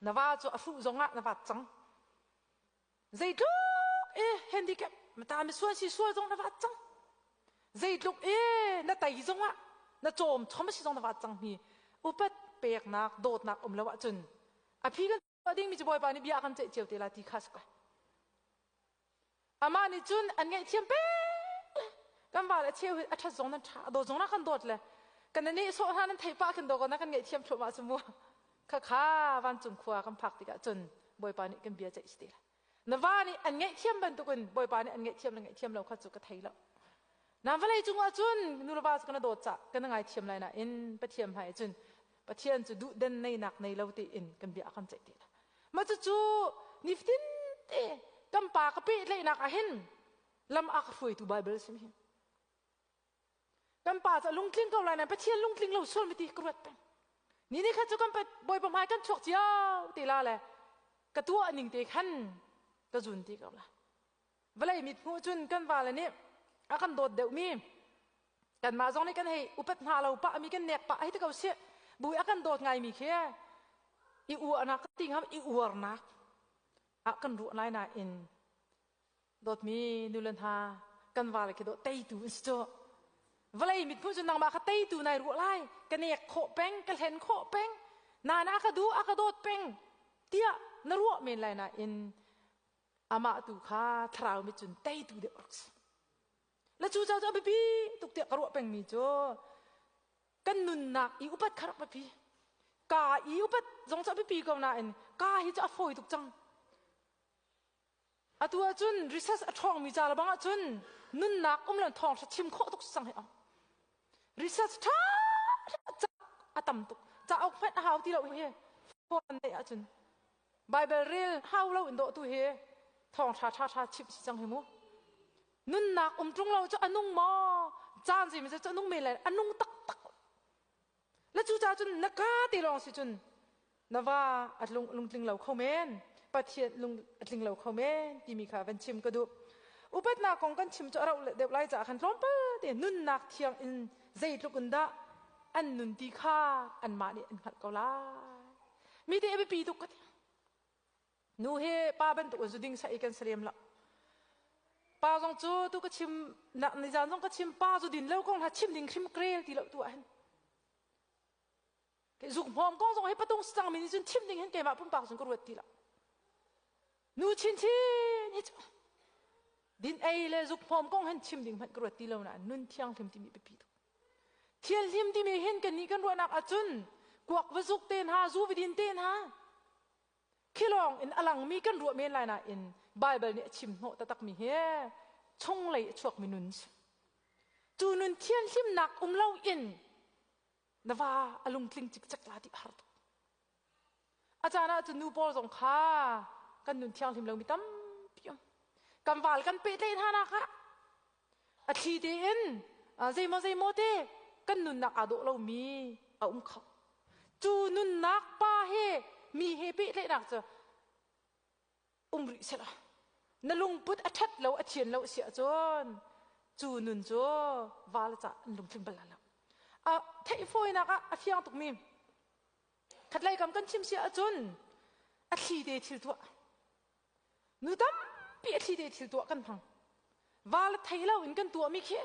Na va cu a hruh zongah na vat cang. Zeitluk i handicap mata misual si sual zong na vat cang. Zeitluk i na tei zongah na cawm chom si zong na vat cang mi upat peknak dawtnak um lo ahcun a phi kan tuah dingmi cu Bawipa nih bia a kan ceih cio te la ti kha si ko. Amah nih cun an ngaihthiam peng. Kan val a cheu hi a ṭhat zong nan ṭha, a dawt zong na kan dawt le kan na nehsawh hna nan theih pah khin dawk na kan ngaihthiam thluahmah cu mu. Khakha vancung khua kan phak tikah cun Bawipa nih kan bia ceih si te lai. Na va nih an ngaihthiam bantukin Bawipa nih an ngaihthiam le ngaihthiam lo kha cu ka thei lo. Na vawlei cungah cun nu le va cu kan dawt cah kan ngaithiam lai nain Pathian hmai cun Pathian cu duhden neinak nei lo tiin kan bia a kan ceih te lai. Mah cucu nifatin te kan pa ka pehtlaihnak ah hin lam a ka hruaitu Baibal a si hi. Kan pa cu a lungtling ko lai nain Pathian lungtling lo sual mi ti ka ruat peng. Ni ni khat cu kan Bawipa hmai kan chuak cio te la le ka tuah ning te khan ka zun ti ko la. Vawlei mit hmuh cun kan vale nih a kan dawt deuhmi kanmah zong nih kan hei upat hna lo pah mi kan nek pah hei ti ko sih bui a kan dawt ngaimi khi i uahnak ti ngam i uarnak ah kan ruah lai nain dawtmi nule hna kan vale khi dawh teitu an si cu vawlei mit hmuh cu nangmah kha teitu nai ruah lai ka nek khawh peng ka hlen khawh peng nana ka duh a ka dawt peng tiah na ruah men lai nain amah tu kha thlarau mit cun teitu deuh rak si le cu cu a biapi tuk tiah ka ruah pengmi cu kan nunnak i upat kha rak biapi ka i upat zong cu a biapi ko nain ka hi cu a fawi tuk cang atu ahcun research a ṭhawngmi ca le bang ahcun nunnak um lo thawng chim khawh tuk cang hi research ṭha a tam tuk cauk hmanh a hau ti lo hi phone neih ahcun Bible rel hau lo in dawh tu hi thawng ṭha ṭha ṭha chimh si cang hi mu nunnak um ṭung lo cu a nung maw caan zei cu a nung men lai a nung taktak le cu ca cun na ka te lawng si cun na va a lung lungtling lo kho men Pathian lung a tling lo kho men timi kha van chim ka duh upatnak kong kan chim cu a rauh deuh lai caah khan tlawmpal te nunnak thiang in zeitluk in dah an nun ti kha anmah nih an hngalh ko lai mi te a biapi tuk ka ti nu he pa bantuk in zu ding sa i kan salem lo pa zong cu tu ka chim nak nizan zong ka chim pa zu din lo kong hla chim ding hrim krel ti lo tu ah hin ke zuk hmawm kong zong hi patung sang mi nih cun chim ding hin keimah pumpak cun ka ruat ti lo nu chin chin hi cu din ei le zuk hmawm kong hin chim ding hmanh ka ruat ti lo na nun thianghlim timi biapi tuk Thianhlim timi hin kannih kan ruahnak ahcun kuak va zuk te hna, zu va din te hna khilawng in a langmi kan ruah men lai nain Baibal nih a chim hnawh taktakmi hi chunglei a chuakmi nun si. Cu nun thianhlimnak um loin na va a lungtling cikcek la ti a har tuk. A caan ah cun nu pawl zong kha kan nun thianghlim lomi tampi um. Kan val kan pehtlaih hna nak ah a thli tein zeimaw zeimaw te kan nunnak aa dawh lomi a um kho. Cu nunnak pa he mi he pehtlaihnak cu um rih sehla na lungput a ṭhat lo a thian lo si ahcun cu nun cu val cah an lungtling bal lo. A theih fawinak ah a fiang tukmi Khatlei kam kan chim si ahcun a thli te thil tuah. Nu tampi a thli te thil tuah kan hmang. Val thei lo in kan tuahmi khi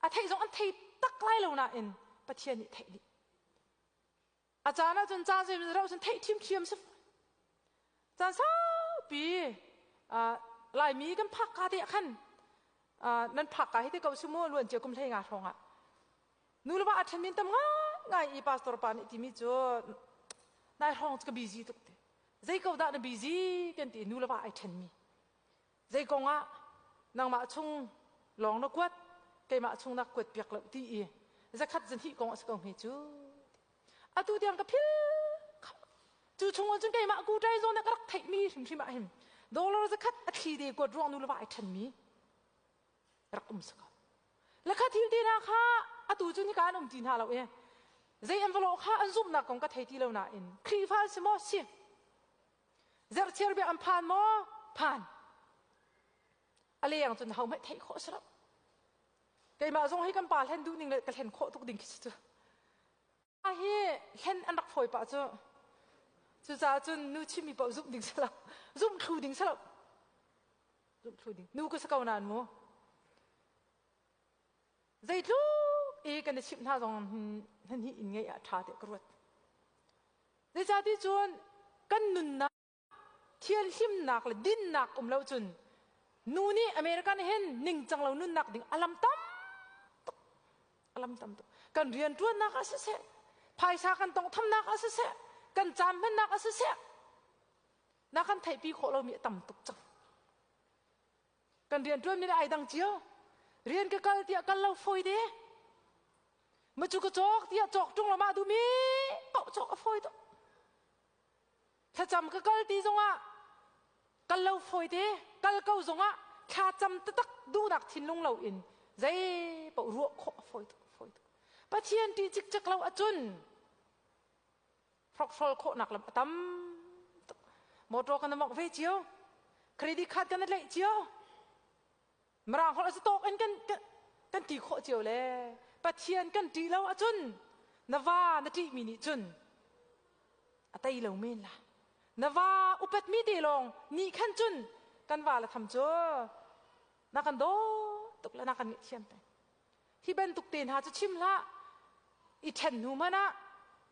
a theih zong an thei tak lai lo nain Pathian nih theih dih. A caan ahcun caan zei rau cun theih ṭhiamṭhiam si. Caan saupi Laimi kan phak ka te ah khan nan phak ka hi te ko si mu luan cia kum hlei nga hrawng ah Nu le va a ṭhenmi tam ngaingai i pastor pa nih timi cu nai hrawng cu ka busy tuk ti. Zei ko dah na busy kan ti nu le va ai ṭhenmi. Zei kong ah nangmah chung lawng na kuat keimah chung na kuat piak lo ti i zakhat zahnih kong a si ko hme cu. Atu tiang ka phil cu chung cun keimah ku ṭai zawn ka rak theihmi hrimhrim ah hin dollar zakhat a thli te kuat ruang nu le va ai ṭhenmi rak um si ko lakha thil te hna kha atu cu nika an um ti hna lo i zei an va lawh kha an zumhnak kong ka thei ti lo nain Khrihfa an si maw si zerchiar bia an phan maw phan a leng cun ho hmanh theih khawh si lo keimah zong hi kan pa hlen duh ning le ka hlen khawh tuk ding khi si cu hi hlen an rak fawi pah cu. Cucaah cun nu chimmi paoh zumh ding si lo. Zumh thlu ding si lo. Zumh thlu ding. Nu ka si ko nain mu. Zeitluk i kan i chimh hna zong hin hi inn ngeih ah ṭha tiah ka ruat. Zeicahti cun kan nunnak thianhlimnak le dinnak um lo cun nu nih American hin ningcang lo nunnak ding a lam tam tuk a lam tam tuk kan rianṭuannak ah siseh phaisa kan tonghthamnak ah siseh kan caan hmannak ah siseh na kan theihpi khawh lomi a tam tuk cang. Kan rianṭuan mi le ai dang cio. Rian ka kal tiah kal lo fawi te. Ma cu ka cawk tiah cawk ṭung lo mah duhmi paoh cawk a fawi tuk. Thlacam ka kal ti zongah kal lo fawi te. Kal ko zongah thlacam taktak duhnak thinlung lo in zei paoh ruah khawh a fawi tuk fawi tuk. Pathian ṭih cikcek lo ahcun hrokhrol khawhnak lam a tam tuk. Motor kan mok ve cio. Credit card kan tlaih cio. Mirang holh a tawk in kan kan ti khawh cio le Pathian kan ṭih lo ahcun na va na ṭihmi nih cun a tei lo men la. Na va upatmi te lawng nih khan cun kan va le tham cu na kan daw tuk le na kan ngaihthiam peng. Hi bantuk te hna cu chim hlah. I ṭhen hnu hmanh ah,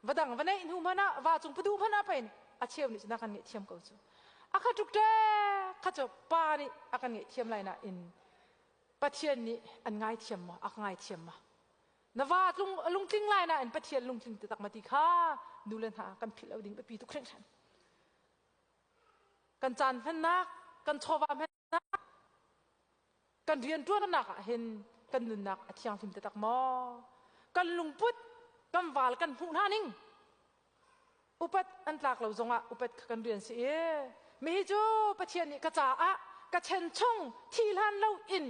va dang va neih hnu hmanh ah, va cung paduh hmanh ah pein a cheu nih cun a kan ngaihthiam ko cu. A kha tuk ṭek kha cu pa nih a kan ngaihthiam lai nain Pathian nih an ngaithiam maw? A ka ngaithiam maw? Na va tlung lungtling lai nain Pathian lungtling taktak ma ti kha nu le hna kan philh lo ding biapi tuk hringhran. Kan caan hmannak, kan chawva hmannak, Kan rianṭuannak ah hin kan nunnak a thianghlim taktak maw? Kan lungput, kan val kan hmuh hna ning. Upat an tlak lo zongah upat kha kan rian si i mihi cu Pathian nih ka caah ka chen chung thi hlan lo in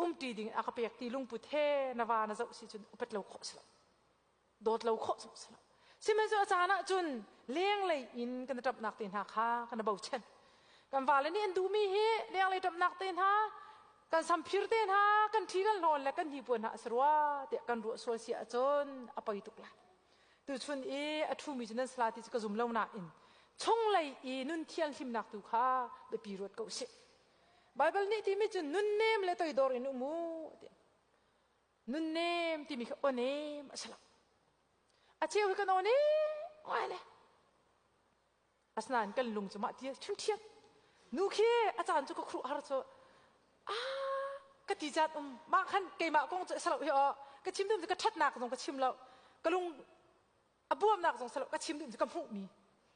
umṭi ding a ka pek ti lungput he na va na zoh si cun upat lo khawh si lo. Dawt lo khawh zong si lo. Sihmanhsehlaw a caan ah cun lenglei in kan i ṭamhnak te hna kha kan i bochan. Kan vale nih an duhmi hi lenglei ṭamhnak te hna, kan samphir te hna, kan ṭhi kan hlawn le kan hnipuan hna a si rua tiah kan ruah sual si ahcun a poi tuk lai. Tuchun i a ṭhumi cu nan sala ti cu ka zum lo nain chunglei i nun thianghlimnak tu kha biapi ruat ko usih. Baibal nih timi cu nunnem le toidor in um u tiah. Nunnem timi kha awnem a si lo. A cheu hi kan aw nem ngai le. Asinain kan lung cu mah ti ṭhiamṭhiam. Nu khi a caan cu ka khuruh har cu ah ka ti caan um mah khan keimah kong cu a si lo hi aw ka chim duh cu ka ṭhatnak zong ka chim lo ka lung a buamnak zong si lo ka chim duh cu ka hmuhmi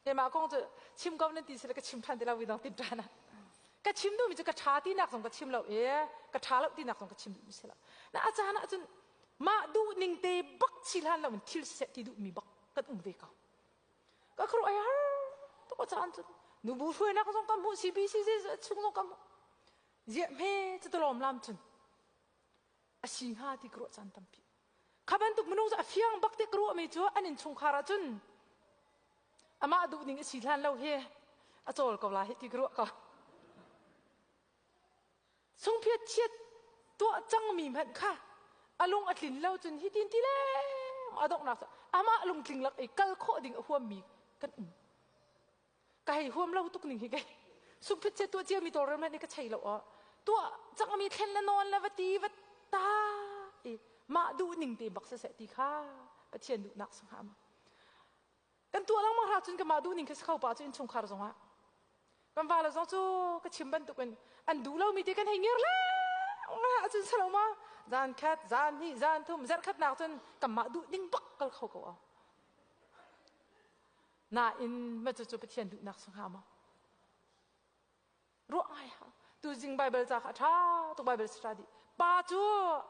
keimah kong cu chim ko nan ti si le ka chim ṭhan ti lo dong tin ṭhan ah ka chim duhmi cu ka ṭha tinak zong ka chim lo i ka ṭha lo tinak zong ka chim duhmi si lo na a caan ah cun mah duh ning te bak si hlan lo in thil siseh ti duhmi bak kan um ve ko ka khuaruah ai har tuk a caan cun nubu hruainak zong ka hmuh CBC chung zong ka hmuh ziah hme cu talawm lam cun a si hnga ti ka ruah caan tampi kha bantuk minung cu a fiang bak ti ka ruahmi cu an innchungkhar ah cun amah duh ning a si hlan lo hi a cawl ko lai hi ti ka ruah ko sungphiat chiat tuah cangmi hmanh kha a lung a tlin lo cun hi tin ti le a donghnak cu amah lungtling lak i kal khawh ding a huammi kan um ka hei huam lo tuk ning hi kei sungphit che tuah cia mi tawlrel hmanh nih ka chei lo aw tuah cangmi thlen le nawn le va ti va ta i mah duh ning te bak siseh ti kha Pathian duhnak si hnga ma kan tuah lengmang hra cun ka mah duh ning khi si kho pa cu innchungkhar zongah kan va le zong cu ka chim bantukin an duh lomi te kan hei ngir le cun salo ma zan khat zan hnih zan thum zarh khat nak cun kan mah duh ning bak kal kho ko aw Nain mah cucu Pathian duhnak si hnga maw? Ruah ngai hau. Tuzing Bible ca kha a ṭha tuk Bible study. Pa cu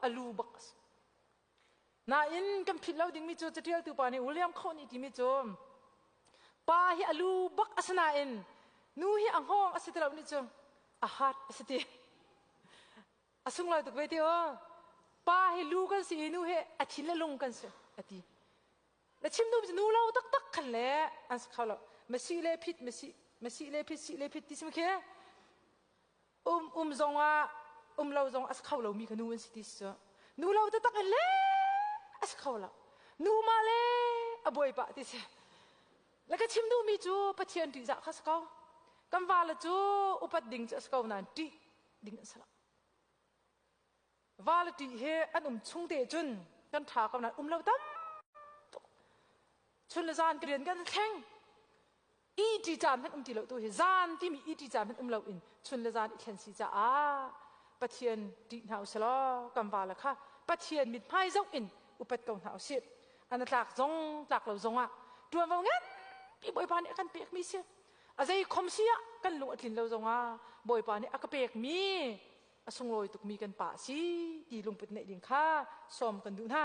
a lu bak a si. Nain kan philh lo dingmi cu caṭialtu pa nih William Coe nih timi cu pa hi a lu bak a si nain nu hi a hngawng a si ti lo nih cu a heart a si ti. A sunglawi tuk ve ti aw. Pa hi lu kan si i nu hi a thin le lung kan si a ti. Na chim duh nu lo taktak khan le an si kho lo. Masi le phit masi masi le phit si le phit ti sim khi um um zong ah um lo zong a si kho lo mi kha nu an si ti si cu. Nu lo taktak in le a si kho lo. Nu ma le a buai pah ti si. Le ka chim duhmi cu Pathian ṭihzah kha si ko. Kan vale cu upat ding cu a si ko nain ṭih ding an si lo. Vale ṭih hi an um chung te cun kan ṭha ko nain um lo tam tuk. Chun le zan rian kan thleng. Iti caan hmanh um ti lo tu hi zan timi iti caan hmanh um lo in chun le zan i thlen si caah Pathian ṭih hna usih law kan vale kha Pathian mithmai zoh in upat ko hna usih. An tlak zong tlak lo zong ah ṭuanvo nganpi Bawipa nih a kan pekmi si. A zei khom si ah kan lung a tlin lo zong ah Bawipa nih a ka pekmi a sunglawi tukmi kan pa a si ti lungput neih ding kha sawm kan duh hna.